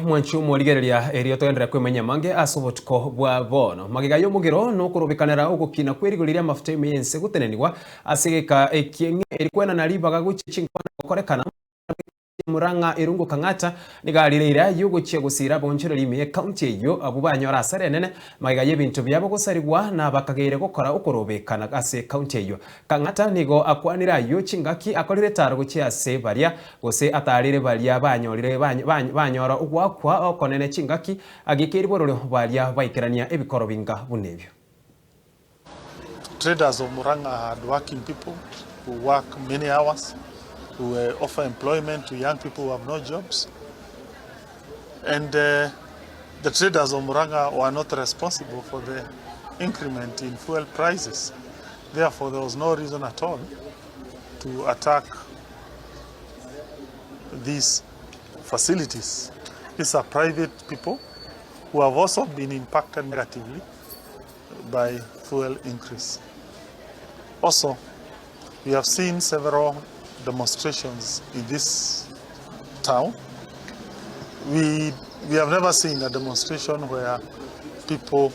mwanchi omorigereria erio togenderere kwemanyia amange ase obotuko bwa bono. Magega y'omogero nokorobekanera ogokina kw'erigori ri'amafuta ime y'ense gotenenigwa ase egeka ekieng'e eri kwenana ribaga gochia chinkwana gokorekana Murang'a Irungu Kang'ata nigo arire eira y'ogochia gosiira abaonchoreri ime y'ecounty eyio abwo banyora asara enene magega y'ebinto biabo gosarigwa na abakageire gokora okorobekana ase ecounty eyio. Kang'ata nigo akwanire ayio chingaki akorire etaro gochia ase baria gose ataarire baria banyorire banyora ogoakwa okonene chingaki agekeiri bororo baria baikerania ebikoro binga buna ebio. Traders of Murang'a are hardworking people who work many hours, who uh, offer employment to young people who have no jobs. And uh, the traders of Murang'a were not responsible for the increment in fuel prices. Therefore, there was no reason at all to attack these facilities. These are private people who have also been impacted negatively by fuel increase. Also, we have seen several demonstrations in this town. We, we have never seen a demonstration where people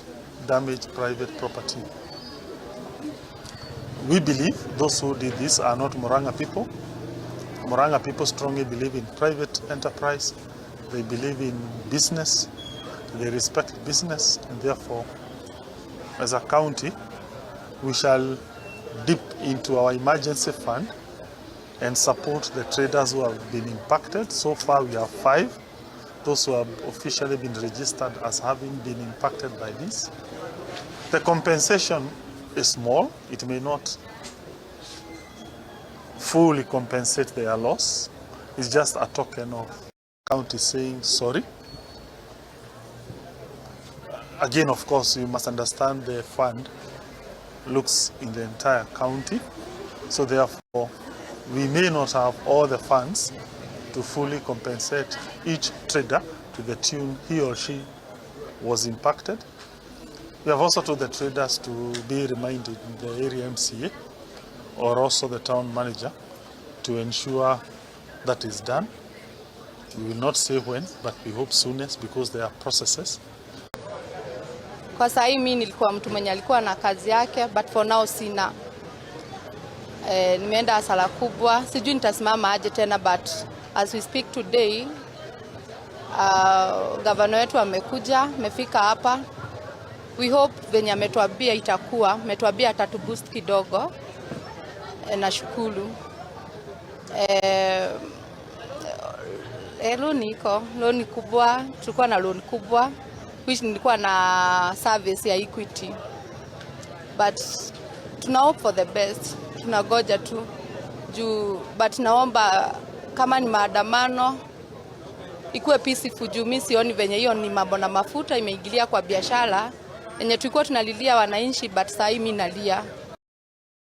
damage private property. We believe those who did this are not Murang'a people. Murang'a people strongly believe in private enterprise. They believe in business. They respect business. And therefore, as a county, we shall dip into our emergency fund and support the traders who have been impacted. So far, we have five, those who have officially been registered as having been impacted by this. The compensation is small. It may not fully compensate their loss. It's just a token of county saying sorry. Again, of course, you must understand the fund looks in the entire county. So therefore, we may not have all the funds to fully compensate each trader to the tune he or she was impacted. We have also told the traders to be reminded in the area MCA or also the town manager to ensure that is done. We will not say when, but we hope soonest because there are processes. Kwa saa hii mi nilikuwa mtu mwenye alikuwa na kazi yake, but for now sina. E, nimeenda hasara kubwa, sijui nitasimama aje tena, but as we speak today uh, gavana wetu amekuja, amefika hapa. We hope venye ametuambia itakuwa, ametuambia atatuboost kidogo. E, nashukuru. E, e, loan iko loan kubwa, tulikuwa na loan kubwa which nilikuwa na service ya Equity but tuna hope for the best, tunagoja tu juu, but naomba kama ni maandamano ikuwe peaceful juu mi sioni venye hiyo ni mambo na mafuta imeingilia kwa biashara yenye tulikuwa tunalilia wananchi, but saa hii mi nalia.